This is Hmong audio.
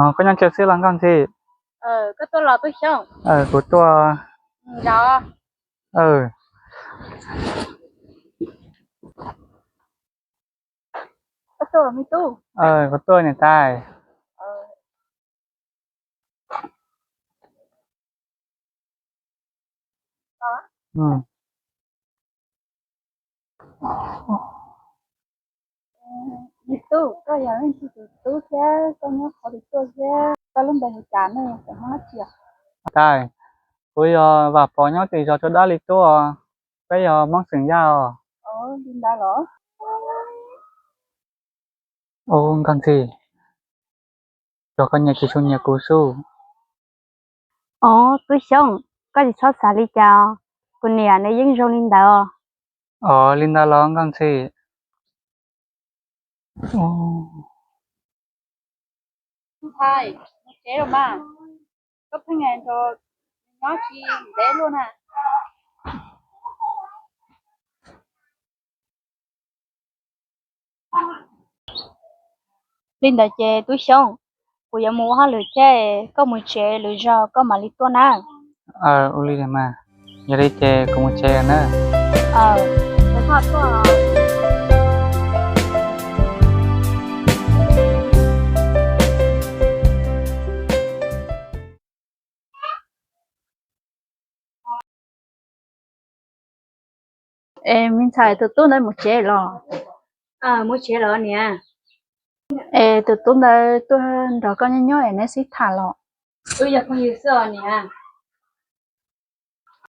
Koj nyob twg xwb los Nkauj Ntxhi? Kuv tuaj. Kuv tuaj niam tais. Me tub, koj yog leej twg tus tub thiab koj nyob qhov twg tuaj thiab koj lub npe hu cas ne, xeem Hmoob dab tsi? Tais, kuv yog Vam Pov nyob tim zos Tsua Dab Li Tuaj, peb yog Hmoob xeem Yaj os. Li ntawd los? Ub Nkauj Ntxhi, tsuas koj nyias tsis tshua nyiam kuv xwb. Os Tub Xyooj, koj tsis txhob xav li cas, kuv niam nws yeej zoo li ntawd. Os li ntawd los Nkauj Ntxhi? Ntxhais, mus tsev los mas, koj pheej nrog nws nyob tsis ntev luaj na. Li ntawd ces Tub Xyooj, kuv yuav mus ua hauj lwm thiab, koj mus tsev, lwm zaus koj mam li tuaj na. Ua li mas, yog li ces kuv mus tsev na. Es me ntxhais, tus tub ntawd mus tsev los? Mus tsev los niam. Es tus tub ntawd tuaj nrog koj nyob nyob es neb sib tham los? Wb yog phooj ywg xwb os niam.